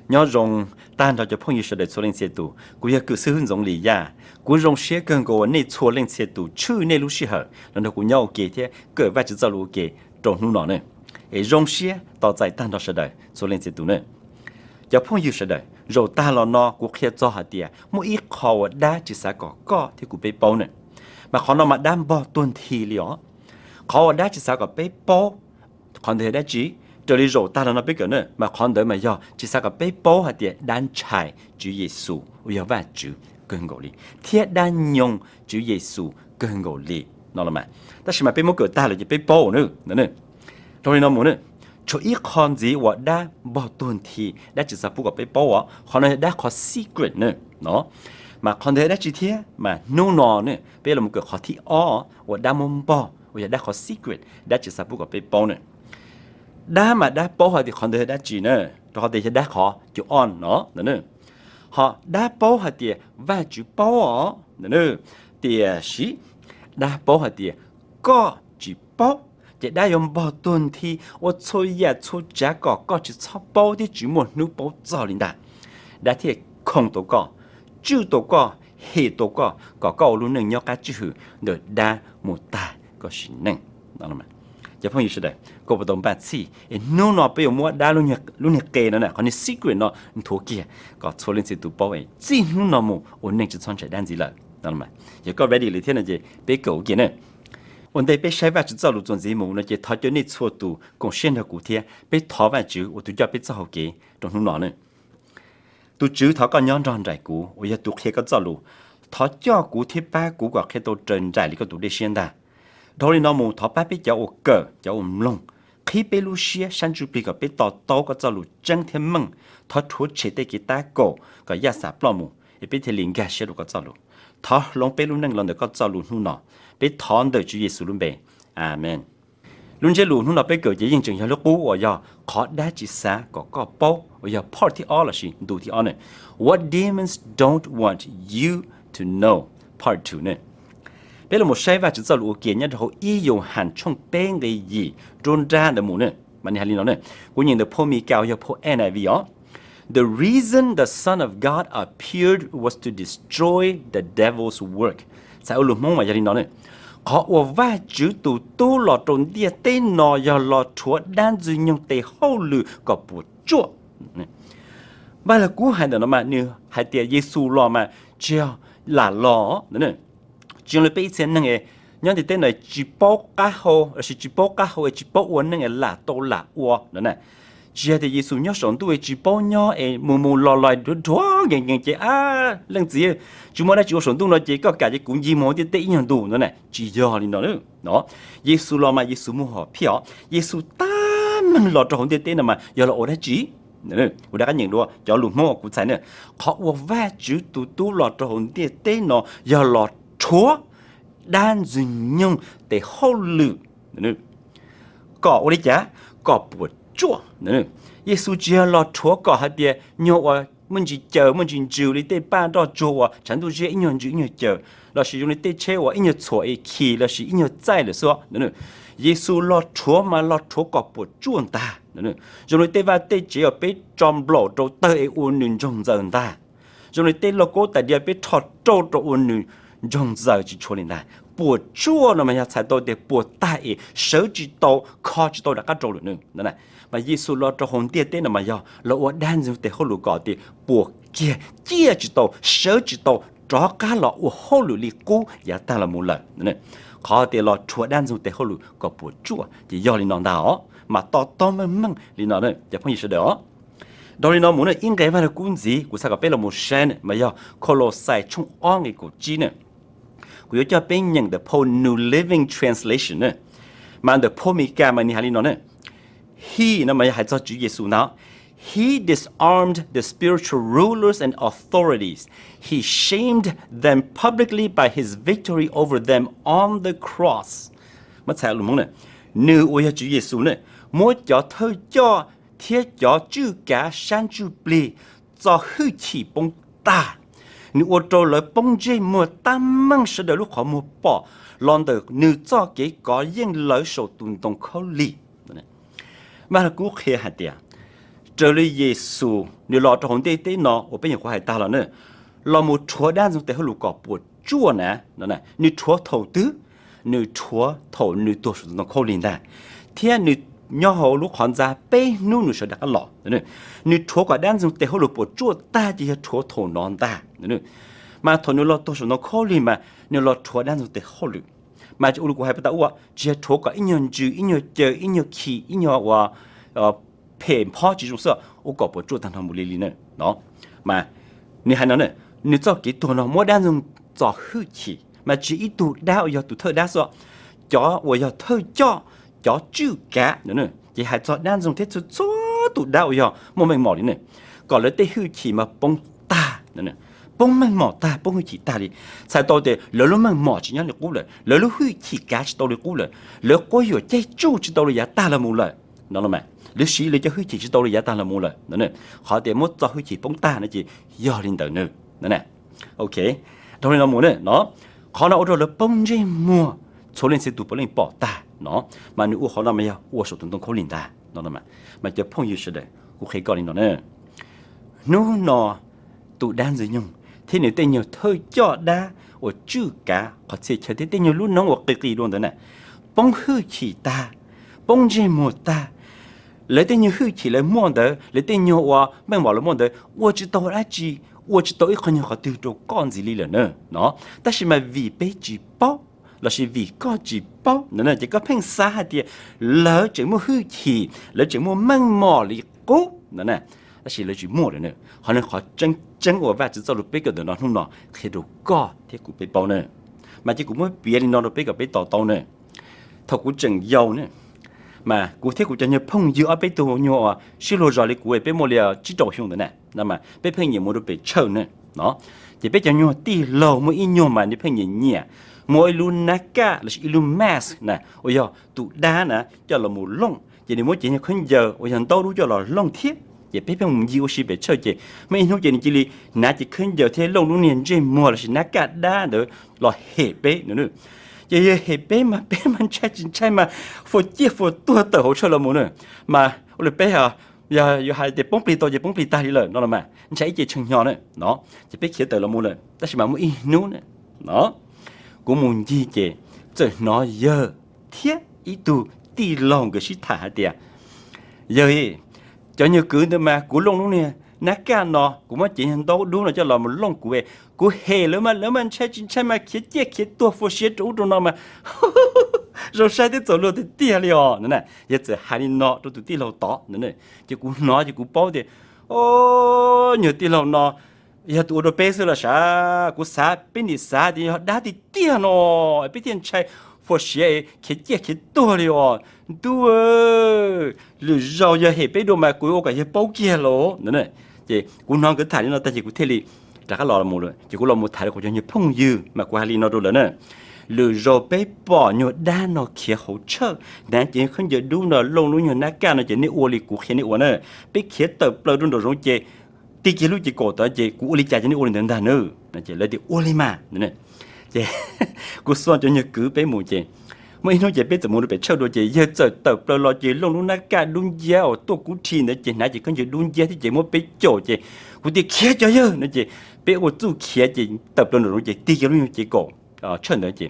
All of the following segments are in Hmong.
Nyob zoo tag nrho cov phooj ywg sawv daws txhua leej txhia tus, kuv yog kws xib hwb Ntxoov Lis Yaj. Kuv zoo siab kawg nkaus uas nej tshua leej txhia tus tshwj nej lub sij hawm los nrog kuv nyob ua ke thiab kawm Vajtswv txoj lus ua ke rau hnub no ne. Es zoo siab tos txais tag nrho sawv daws txhua leej txhia tus ne. Cov phooj ywg sawv daws, zaum tag los no kuv qhia txog hais tias muaj ib qho uas dab tsis xav kom koj thiab kuv peb paub ne. Mas qhov no mas dab npog tuag nthi li os. Qhov uas dab tsis xav kom peb paub, qhov ntawd yog dab tsi? Raws li zaum tag los no peb kawm ne, mas qhov ntawd mas yog tsis xav kom peb paub hais tias dab ntshai Tswv Yexus uas yog Vajtswv kawg nkaus li, thiab dab nyoog Tswv Yexus kawg nkaus li no los mas. Tab sis mas peb muab kawm tag lawm ces peb paub ne. Dhau li no mus ne, tshuav ib qho ntxiv uas dab npog tuag nthi, dab tsis xav pub kom peb paub os, qhov no yog dab qhov secret ne no. Mas qhov ntawd yog dab tsi thiab? Mas hnub no ne peb los kawm qhov thib ob uas dab muab npog uas yog dab qhov secret, dab tsis xav pub kom peb paub ne. Dab mas dab paub hais tias qhov ntawd yog dab tsi na, rau qhov tias yog dab qhov cov ob no. Ho dab paub hais tias Vajtswv paub os, tiam sis dab paub hais tias koj tsis paub, ces dab yuav npog tuag nthi ua txhua yam txhua tsav kom koj tsis txhob paub thiab tsis muaj hnub paub txog li ntag. Dab thiaj khoom tau koj, tswj tau koj, hem tau koj kom koj ua lub neej nyob qab tswj hwm ntawm dab mus tag koj sim neej. Cov phooj ywg sawv daws, koj puas tau npaj txhij es hnub no peb yuav muab dab lub niag qe no, qhov niag secret no nthuav kiag kom txhua leej txhia tus paub es txij hnub no mus ua neej tsis txhob ntshai dab ntxiv lawm. Yog koj ready lawm thiab no ces peb kawm ua ke ne. Ua ntej peb saib Vajtswv txoj lus txuas ntxiv mus no ces thov caw nej txhua tus koom siab nrog kuv thiab peb thov Vajtswv uas tus coj peb txoj hau kev rau hnub no ne. Tus Tswv, thov koj nyob nrog nraim kuv uas yog tus qhia koj txoj lus. Thov coj kuv thiab pab kuv kom qhia tau raws nraim li koj tus dej siab ntag. Dhau li no mus thov pab peb cov uas kawm, cov uas mloog, qhib peb lub siab sab ntsuj plig kom peb to taub koj txoj lus tseeb thiab meej. Thov rhuav tshem tej kev tab kaum kom yaj xam ploj mus es peb thiaj li nkag siab rau koj txoj lus. Thov hloov peb lub neej los ntawm koj txoj lus hnub no. Peb thov ntawm Tswv Yexus lub npe, Amees. Lub ntsiab lus hnub no peb kawm ces yeej tseem yog lub qub uas yog qhov dab tsis xav kom koj paub uas yog part thib ob lossis ntu thib ob na. What demons don't want you to know, part two ne. Peb los mus saib Vajtswv txoj lus ua ke nyob rau hauv ib Yauhas tshooj peb nqe yim rau nra ntawd mus ne. Mas nws hais li no ne, kuv nyeem ntawm phau Mis Kas uas yog phau N I V os. The reason the Son of God appeared was to destroy the devil's work. Txhais ua lus Hmoob mas yog li no ne, qhov uas Vajtswv tus Tub los rau ntiaj teb no yog los rhuav dab ntxwg nyoog tes hauj lwm kom puas tsuaj. Vaj Lug Kub hais ntawm no mas nws hais tias Yexus los mas tsis yog lam los, tsis zoo li peb ib txhia neeg es nyob ntiaj teb no tsis paub qab hau lossis tsis paub qab hau es tsis paub ua neej es lam tau lam ua no na. Tsis yog tias Yexus nyob saum ntuj es tsis paub nyob es mus mus los los dhuav dhuav nkees nkees ces a, leej txiv, tsis muaj dab tsi ua saum ntuj no ces koj kam ces kuv ncig mus hauv ntiaj teb ib nyuag ntu no na. Tsis yog li no. Yexus los mas Yexus muaj hom phiaj os. Yexus tab meeg los rau hauv ntiaj teb no mas yog los ua dab tsi? Ua dab qab nyeem dua cov lus Hmoob uas kuv txhais na, qhov uas Vajtswv tus Tub los rau hauv ntiaj teb no yog los rhuav dab ntxwg nyoog tes hauj lwm kom ua li cas? Kom puas tsuaj. Yexus tsis yog los rhuav kom hais tias nyuag uas muaj ntsis caws muaj ntsis ntsws li tej paj nroj tsuag uas tshav ntuj ziab ib nyuag ntsws ib nyuag caws, lossis zoo li tej tsheb uas ib nyuag txhuam es khi lossis ib nyuag txaij lawm xwb. Yexus los rhuav mas los rhuav kom puas tsuaj ntag. Zoo li tej vaj tej tsev uas peb tso nplaum rau tawg es ua nws ntsoog ntxaws ntag. Zoo li tej lauj kaub tais diav peb rho rauj rau ua nws ntsoog ntxaws tsis tshua li ntag. Puas tsuaj no mas yog txhais tau tias puas tag es sawv tsis tau, kho tsis tau rov qab rau lwm nws. Mas Yexus los rau hauv ntiaj teb no mas yog los ua dab ntxwg tes hauj lwm kom tias puas kiag, ciaj tsis tau, sawv tsis tau rov qab los ua hauj lwm li qub yav tag los mus lawm. Qhov tias los rhuav dab ntxwg tes hauj lwm kom puas tsuaj ces yog li no ntag os, mas to taub meej meej li no cov phooj ywg sawv daws os. Dhau li no mus na ib nqe Vaj Lug Kub ntxiv kuv xav kom peb los mus saib na mas yog Kaulauxais tshooj ob nqe kaum tsib na. Kuv yuav coj peb nyeem ntawm phau New Living Translation na. Mas ntawm phau Mes Kas mas nws hais li no na. He no mas yog hais txog Tswv Yexus ntag. He disarmed the spiritual rulers and authorities. He shamed them publicly by his victory over them on the cross. Muab txhais lus Hmoob na, nws uas yog Tswv Yexus na, muab cov thawj coj thiab cov tswj kav sab ntsuj plig txo hwj chim poob tag. Nws ua rau lawv poob ntsej muag tab meeg sawv daws lub qhov muag pom los ntawm nws txoj kev kov yeej lawv saum tus ntoo khaub lig. Vaj Lug Kub qhia hais tias raws li Yexus nws los rau hauv ntiaj teb no uas peb nyuam qhuav hais tag los na, los mus rhuav dab ntxoog tes hauj lwm kom puas tsuaj na, nws rhuav thaum twg? Nws rhuav thaum nws tuag saum tus ntoo khaub lig ntag, thiab nws nyob hauv lub qhov ntxa peb hnub nws sawv rov qab los. Nws rhuav kom dab ntxoog tes hauj lwm puas tsuaj tag ces yog rhuav thaum no ntag. Mas thaum nws los tuag saum ntoo khaub lig mas nws los rhuav dab ntxoog tes hauj lwm. Mas ua li kuv hais puag ta ua tsis yog rhuav kom ib nyuag ntsws, ib nyuag caw, ib nyuag khi, ib nyuag ua phem phob tsis zoo xwb, ua kom puas tsuaj tag nrho mus li li na. Mas nws hais no, nws txoj kev tuag no muab dab ntxoog txo hwj chim, mas tsis yog ib tug dab uas yog tus thawj dab xwb, cov uas yog thawj coj, cov tswj kav, ces hais txog dab ntxoog thiab txhua txhua tus dab uas yog muaj meej mom li na, kom lawv tej hwj chim mas poob tag, poob meej mom tag, poob hwj chim tag li. Txhais tau tias lawv lub meej mom tsis nyob li qub lawm, lawv lub hwj chim kav tsis tau li qub lawm, lawv quab yuam caij tsuj tsis tau li yav tag los mus lawm no los mas, lawv siv lawv cov hwj chim tsis tau li yav tag los mus lawm. Qhov tias muab txo hwj chim poob tag no ces yog li ntawd na. Ok, dhau li no mus na no, qhov no ua rau lawv poob ntsej muag, txhua leej txhia tus puav leej pom tag no. Mas nws ua qhov no mas yog ua saum tus ntoo khaub lig ntag no. Mas cov phooj ywg sawv daws, kuv qhia koj li no na, hnub no tus dab ntxwg nyoog thiab nws tej nyuag thawj coj dab uas tswj kav qhov txhia chaw thiab tej nyuag lub noob uas qis qis dua ntawd na, poob hwj chim tag, poob ntsej muag tag. Lawv tej nyuag hwj chim lawv muaj ntawd, lawv tej nyuag uas meej mom lawv muaj ntawd ua tsis tau dab tsi, ua tsis tau ib qho nyuag qhov twg rau koj ntxiv li lawm na no. Tab sis mas vim peb tsis paub lossis vim koj tsis paub no ces koj pheej xav hais tias lawv tseem muaj hwj chim, lawv tseem muaj meej mom li qub no, tab sis lawv tsis muaj lawm na. Qhov no qhov tseeb tseeb uas Vajtswv txoj lus peb kawm ntawm no hnub no qhia rau koj thiab kuv peb paub na. Mas ces kuv muab piav li no rau peb kom peb to taub na. Thaum kuv tseem yau na, mas kuv thiab kuv cov nyuag phooj ywg ob peb tug nyuag uas sib luag zos li kuv peb muaj li tsib rau xyoo ntawd na, peb pheej nyiam mus rau pem tshawj na no. Ces peb cov nyuag tij laug muaj ib nyuag mas nws pheej nyiam nyiam muaj ib lub nab kaj lossis ib lub mask na uas yog tus dab na coj los mus looj, ces nws muab cev nyuag khaub ncaws uas yog ntaub dub coj los looj thiab. Ces peb pheej mus ncig ua si pem tshawj ces muaj ib hnub ces nws cia li hnav cev khaub ncaws thiab looj lub niag ntsej muag lossis nab kaj dab ntawd los hem peb no. Ces yog hem peb mas peb mas ntshai tsis ntshai mas fua ciaj fua tuag tawm hauv tshawj los mus na. Mas ua li peb yog hais tias poob plig tau ces poob plig tag li lawm no los mas ntshai ib ce tshee hnyo na no. Ces peb khiav tawm los mus lawm tab sis mas muaj ib hnub na no, kuv mus ncig ces txawm hnov yawg thiab ib tug tij laug nkawd sib tham hais tias, yawg, cov nyuag kwv ntawd mas kuv looj lub niag nab kaj no, kuv muab cev nyuag ntaub dub no coj los mus looj kuv, kuv hem lawv mas lawv mas ntshai tsis ntshai mas khiav ciaj khiav tuag fua siav rau ub rau no mas zoo saib twb txaus luag tiag tiag li os no. Yawg txawm hais li no rau tus tij laug tod no. Ces kuv hnov ces kuv paub tias, o, nyuag tij laug no yog tus ua rau peb xwb los sav, kuv xav peb nim xav tias yog dab tiag tiag no peb thiaj ntshai fua siav khiav ciaj khiav tuag li os. Ntuj, lwm zaus yog hem peb dua mas kuv ua kom yawg paub kiag los no. Ces kuv hnov nkawd tham li no tag ces kuv thiaj li rov qab los mus lawm. Ces kuv los mus tham rau kuv cov nyuag phooj ywg mas kuv hais li no rau lawv na, lwm zaus peb pom nyuag dab no khiav hauv tshawj, hnav cev khaub ncaws dub no looj lub nyuag nab kaj no ces nej ua li kuv qhia nej ua na. Peb khiav tawm plaws rau nraum zoov ces tig kiag lub ces kaum tod ces kuv ua li cas ces nej ua li ntawd ntag na. Ces lawv tias ua li mas. Ces kuv xuas cov nyuag kwv peb mus ces muaj ib hnub ces peb txawm mus rau pem tshawj dua ces yawg txawm tawm plaws los ces looj lub nab kaj dub nciab uas tuaj kub rhi ntawd ces hnav cev khaub ncaws dub nciab thiab ces muab peb caum ces kuv tias khiav cov yawg no ces peb ua txuj khiav ces tawm plaws nraum zoov ces tig kiag lub nyuag ces kaum tshawj ntawd ces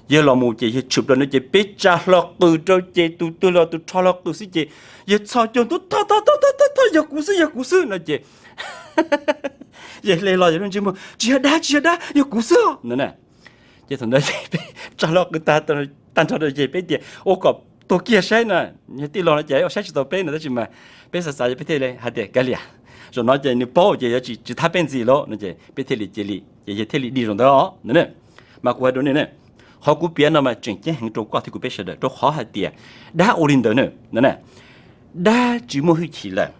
yawg los mus ces yawg tshwm plaws no ces peb tsa hlo qws rau ces tus twg los tus rho hlo qws xwb ces yawg txhos caug ntuj tho tho tho tho tho, yog kuv xwb yog kuv xwb no ces yawg hle los yawg lub ntsej muag, tsis yog dab tsis yog dab, yog kuv xwb no na. Ces thaum ntawd peb tsa hlo qws tag nrho rau ces peb tias ua kom tuag kiag saib no, yog tij laug no ces ua saib tsis tau peb no tab sis mas peb xav xav peb thiaj li hais tias kav liam, zaum no ces nws paub ces yuav tsis thab peb ntxiv lawm no ces peb thiaj li cia li ces yawg thiaj li dim zaum ntawd os no. Mas kuv hais rau nej ne, qhov kuv piav no mas tseem ceeb heev rau koj thiab kuv peb sawv daws rau qhov hais tias dab ua li ntawd na, dab tsis muaj hwj chim lawm.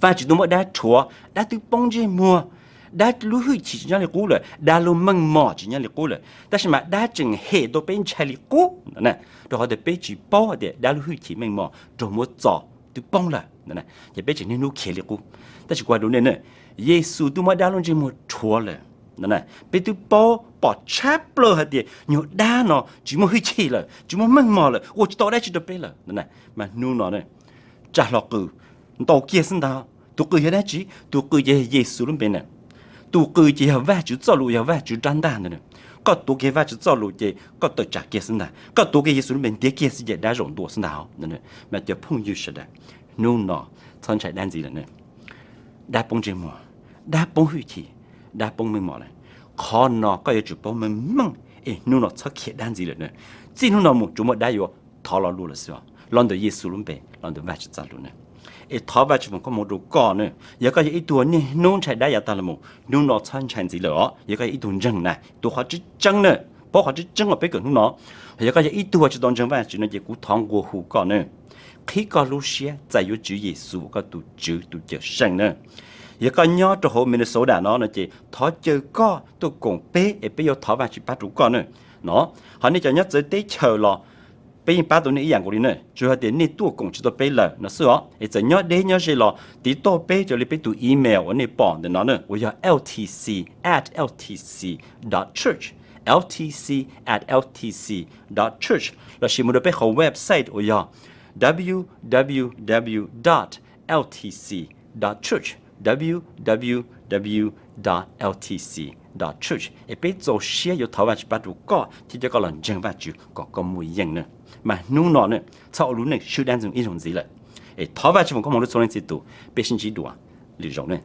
Vajtswv twb muab dab rhuav, dab twb poob ntsej muag, dab lub hwj chim tsis nyob li qub lawm, dab lub meej mom tsis nyob li qub lawm, tab sis mas dab tseem hem tau peb ntshai li qub no. Rau qhov tias peb tsis paub hais tias dab lub hwj chim meej mom raug muab txo twb poob lawm, ces peb tseem niaj hnub khiav li qub. Tab sis kuv hais rau nej ne, Yexus twb muab dab lub ntsej muag rhuav lawm. Peb twb paub pom tshab plaws hais tias nyuag dab no tsis muaj hwj chim lawm, tsis muaj meej mom lawm, ua tsis tau dab tsi rau peb lawm. Mas hnub no tsa hlo qws ntaus kiag xwb ntag. Tus qws yog dab tsi? Tus qws ces yog Yexus lub npe na. Tus qws ces yog Vajtswv txoj lus, yog Vajtswv rab ntaj ntag. Koj tuav kiag Vajtswv txoj lus ces koj tawm tsam kiag xwb ntag. Koj tuav kiag Yexus lub npe ntiav kiag xwb ces dab zaum ntua xwb ntag. Mas cov phooj ywg sawv daws, hnub no txhob ntshai dab ntxiv lawm na. Dab poob ntsej muag, dab poob hwj chim, dab poob meej mom lawm. Qhov no koj yuav tsum paub meej meej es hnub no txhob khiav dab ntxiv lawm na. Txij hnub no mus tsuas muaj dab yuav thov lo lus lawm xwb os, los ntawm Yexus lub npe, los ntawm Vajtswv txoj lus na. Es thov Vajtswv foom koob hmoov rau koj na. Yog koj yog ib tug niaj hnub ntshai dab yav tag los mus, hnub no txhob ntshai ntxiv lawm os. Yog koj yog ib tug ntseeg na, tuav qhov tseeb tseeb na, paub qhov tseeb tseeb uas peb kawm hnub no. Yog koj yog ib tug tsis tau ntseeg Vajtswv no ces kuv thov nqua hu koj na, qhib koj lub siab txais yuav Tswv Yexus ua koj tus Tswv tus Cawmseej na. Yog koj nyob rau hauv Minnesota no no ces thov caw koj tuaj koom peb es peb yuav thov Vajtswv pab rau koj na. No, ho nej cov nyob txawv teb chaws los peb yeej pab tau nej ib yam nkaus li na, tsuas yog tias nej tuaj koom tsis tau peb lawm no xwb os. Es txawm nyob deb nyob ze los tiv tauj peb raws li peb tus email uas nej pom ntawm no na, uas yog L T C at L T C dot church, L T C at L T C dot church, lossis mus rau peb qhov website uas yog w w w dot l t c dot church, w w w dot l t c dot church. Es peb txaus siab yuav thov Vajtswv pab rau koj thiab coj koj los ntseeg Vajtswv kom koj muaj yeej na. Mas hnub no na, txhob ua lub neej swb dab ntxwg ib zaug ntxiv lawm. Es thov Vajtswv foom koob hmoov rau txhua leej txhia tus, peb sib ntsib dua lwm zaus na.